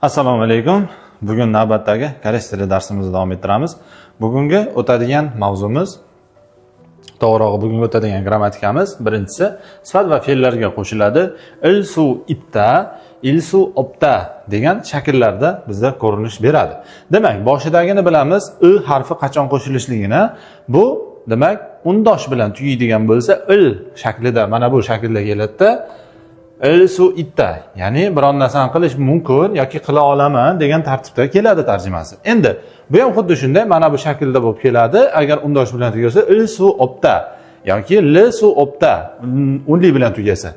Assalomu alaykum. Bugun navbatdagi koreys tili darsimizni davom ettiramiz. Bugungi o'tadigan mavzumiz, to'g'rirog'i bugungi o'tadigan grammatikamiz birinchisi sifat va fe'llarga qo'shiladi. Il su itta, il su opta degan shakllarda bizda ko'rinish beradi. Demak, boshidagini bilamiz, i harfi qachon qo'shilishligini. Bu demak undosh bilan tugaydigan bo'lsa, il shaklida, mana bu shaklda keladida. Il su itta, ya'ni biron narsani qilish mumkin yoki qila olaman degan tartibda keladi tarjimasi. Endi bu ham xuddi shunday mana bu shaklda bo'lib keladi. Agar undosh bilan tugasa il su opta yoki l su opta unli bilan tugasa,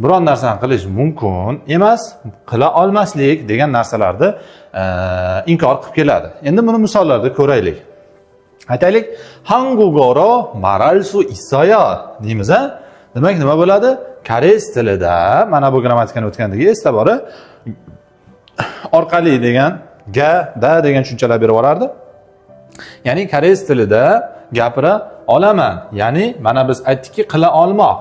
biron narsani qilish mumkin emas, qila olmaslik degan narsalarni inkor qilib keladi. Endi buni misollarda ko'raylik. Aytaylik, 한국어로 말할 수 있어요 deymiz, a? Demak, nima bo'ladi? Koreys tilida mana bu grammatikani o'tgandagi esda bori orqali degan ga, da degan tushunchalar berib yuborardi. Ya'ni koreys tilida gapira olaman. Ya'ni mana biz aytdikki, qila olmoq,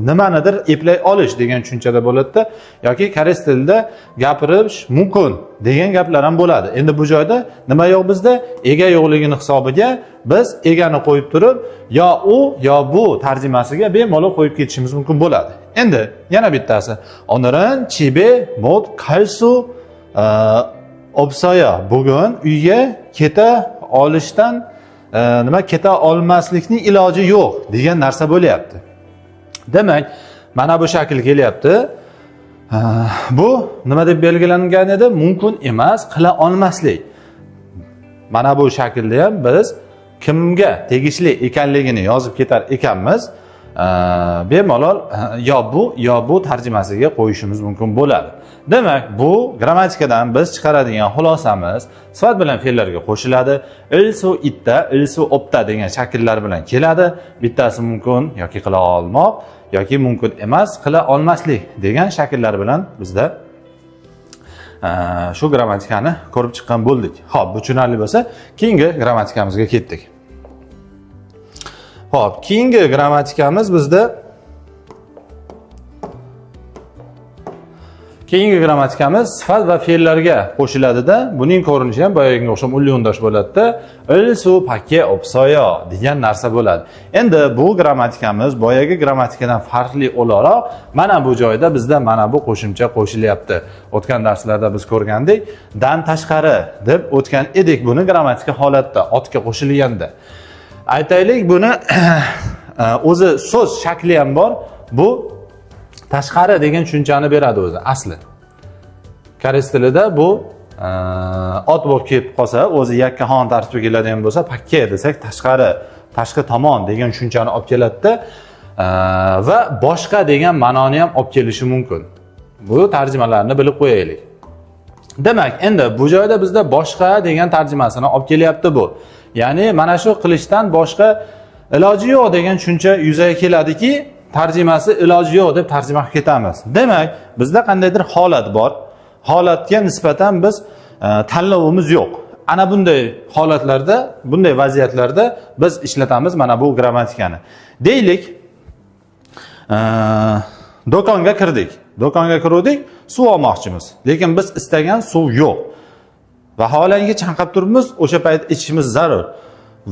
nimanidir eplay olish degan tushunchada bo'ladida, yoki koreys tilida gapirish mumkin degan gaplar ham bo'ladi. Endi bu joyda nima yo'q bizda? Ega yo'qligini hisobiga biz egani qo'yib turib, yo u yo bu tarjimasiga bemalol qo'yib ketishimiz mumkin bo'ladi. Endi yana bittasi. 오늘은 집에 못 갈 수 없어요. Bugun uyga keta olishdan nima keta olmaslikning iloji yo'q degan narsa bo'lyapti. Demak, mana bu shakl kelyapti. Bu nima deb belgilangan edi? Mumkin emas, qila olmaslik. Mana bu shaklda ham biz kimga tegishli ekanligini yozib ketar ekanmiz, bemalol yo bu yo bu tarjimasiga qo'yishimiz mumkin bo'ladi. Demak, bu grammatikadan biz chiqaradigan xulosamiz sifat bilan fe'llarga qo'shiladi. Il su itta, il su opta degan shakllar bilan keladi. Bittasi mumkin yoki qila olmoq yoki mumkin emas, qila olmaslik degan shakllar bilan bizda shu grammatikani ko'rib chiqqan bo'ldik. Xo'p, bu tushunarli bo'lsa, keyingi grammatikamizga ketdik. Xo'p, keyingi grammatikamiz bizda sifat va fe'llarga qo'shiladida. Buning ko'rinishi ham boyagiga o'xshab unli undosh bo'ladida. Il su pakke opsoyo degan narsa bo'ladi. Endi bu grammatikamiz boyagi grammatikadan farqli o'laroq mana bu joyda bizda mana bu qo'shimcha qo'shilyapti. O'tgan darslarda biz ko'rgandik, dan tashqari deb o'tgan edik buni grammatika holatda otga qo'shilganda. Aytaylik, buni o'zi so'z shakli ham bor. Bu tashqari degan tushunchani beradi o'zi asli. Koreys tilida bu ot bo'lib kelib qolsa, o'zi yakkaxon tartibga keladigan bo'lsa, pakke desak tashqari, tashqi tomon degan tushunchani olib keladida va boshqa degan ma'noni ham olib kelishi mumkin. Bu tarjimalarni bilib qo'yaylik. Demak, endi bu joyda bizda boshqa degan tarjimasini olib kelyapti bu. Ya'ni mana shu qilishdan boshqa iloji yo'q degan tushuncha yuzaga keladiki, tarjimasi iloji yo'q deb tarjima qilib ketamiz. Demak, bizda qandaydir holat bor. Holatga nisbatan biz tanlovimiz yo'q. Ana bunday holatlarda, bunday vaziyatlarda biz ishlatamiz mana bu grammatikani. Deylik, do'konga kirdik. Do'konga kirdik, suv olmoqchimiz. Lekin biz istagan suv yo'q. Vaholanki chanqab turibmiz, o'sha payt ichishimiz zarur.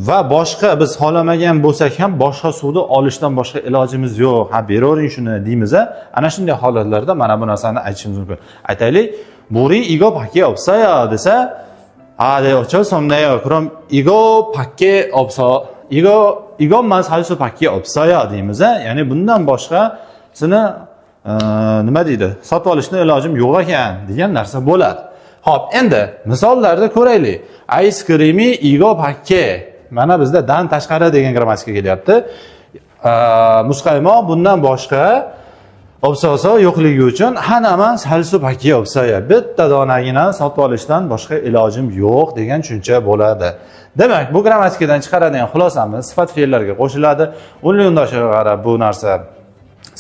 Va boshqa biz xohlamagan bo'lsak ham boshqa suvni olishdan boshqa ilojimiz yo'q. Ha, beravering shuni deymiz. Ana shunday holatlarda mana bu narsani aytishimiz mumkin. Aytaylik, "Buri igo pakke opsayo" desa, "아, 네, 어쩔 수 없네요. 그럼 이거 밖에 없어. 이거 이것만 살 수밖에 없어요" deymiz. Ya'ni bundan boshqasini nima deydi? Sotib olishni ilojim yo'q ekan degan narsa bo'ladi. Xo'p, endi misollarda ko'raylik. Ice cream이 igo pakke. Mana bizda dan tashqari degan grammatika kelyapti. Muzqaymoq bundan boshqa obsoso yo'qligi uchun hanaman salsu pakke obsoya. Bitta donagina sotib olishdan boshqa ilojim yo'q degan tushuncha bo'ladi. Demak, bu grammatikadan chiqaradigan xulosamiz sifat fe'llarga qo'shiladi. Unli undoshiga qarab bu narsa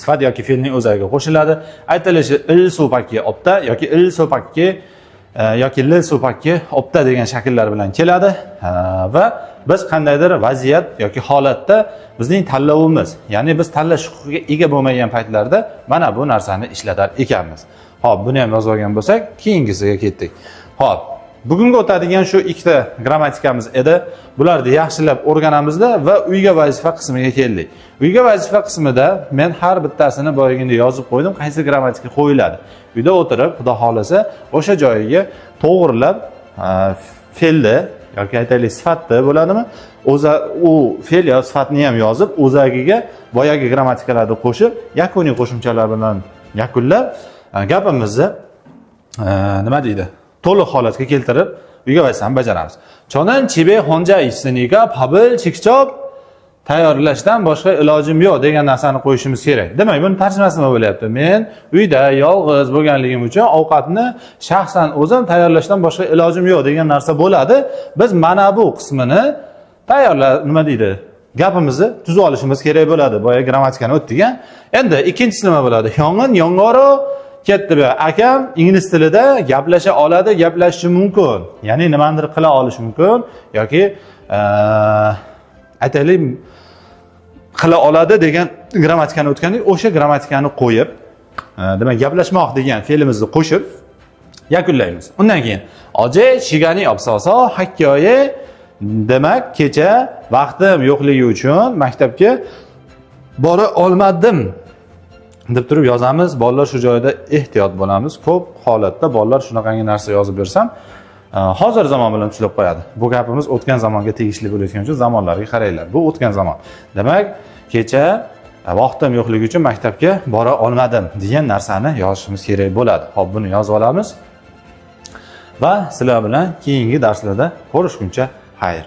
sifat yoki fe'lning o'zagiga qo'shiladi. Aytilishi il su pakke opta yoki il su pakke yoki l su pakke opta degan shakllar bilan keladi va biz qandaydir vaziyat yoki holatda bizning tanlovimiz, ya'ni biz tanlash huquqiga ega bo'lmagan paytlarda mana bu narsani ishlatar ekanmiz. Xo'p, buni ham yozib olgan bo'lsak, keyingisiga ketdik. Xo'p, bugungi o'tadigan shu ikkita grammatikamiz edi. Bularni yaxshilab o'rganamizda va uyga vazifa qismiga keldik. Uyga vazifa qismida men har bittasini boyagina yozib qo'ydim, qaysi grammatika qo'yiladi. Uyda o'tirib, xudo xolasa, o'sha joyiga to'g'rilab fe'lni yoki aytaylik sifatni bo'ladimi? O'za u fe'l yo sifatni ham yozib, o'zagiga boyagi grammatikalarni qo'shib, yakuniy qo'shimchalar bilan yakunlab gapimizni nima deydi? To'liq holatga keltirib uyga vazifani bajaramiz. 저는 집에 혼자 있으니까 밥을 직접 tayyorlashdan boshqa ilojim yo'q degan narsani qo'yishimiz kerak. Demak, buni tarjimasi nima bo'lyapti? Men uyda yolg'iz bo'lganligim uchun ovqatni shaxsan o'zim tayyorlashdan boshqa ilojim yo'q degan narsa bo'ladi. Biz mana bu qismini tayyorla nima deydi? Gapimizni tuzib olishimiz kerak bo'ladi. Boya grammatikani o'tdik. Endi ikkinchisi nima bo'ladi? 형은 영어로 ketdi bu. Akam ingliz tilida gaplasha oladi, gaplashishi mumkin. Ya'ni nimanidir qila olishi mumkin yoki aytaylik qila oladi degan grammatikani o'tgandik. O'sha grammatikani qo'yib, demak gaplashmoq degan fe'limizni qo'shib yakunlaymiz. Undan keyin 어제 시간이 없어서 학교에 demak kecha vaqtim yo'qligi uchun maktabga bora olmadim deb turib yozamiz. Bolalar shu joyda ehtiyot bo'lamiz. Ko'p holatda bolalar shunaqangi narsa yozib bersam, hozir zamon bilan tushirib qo'yadi. Bu gapimiz o'tgan zamonga tegishli bo'layotgani uchun zamonlarga qaranglar. Bu o'tgan zamon. Demak, kecha vaqtim yo'qligi uchun maktabga bora olmadim degan narsani yozishimiz kerak bo'ladi. Xo'p, buni yozib olamiz. Va sizlar bilan keyingi darslarda ko'rishguncha xayr.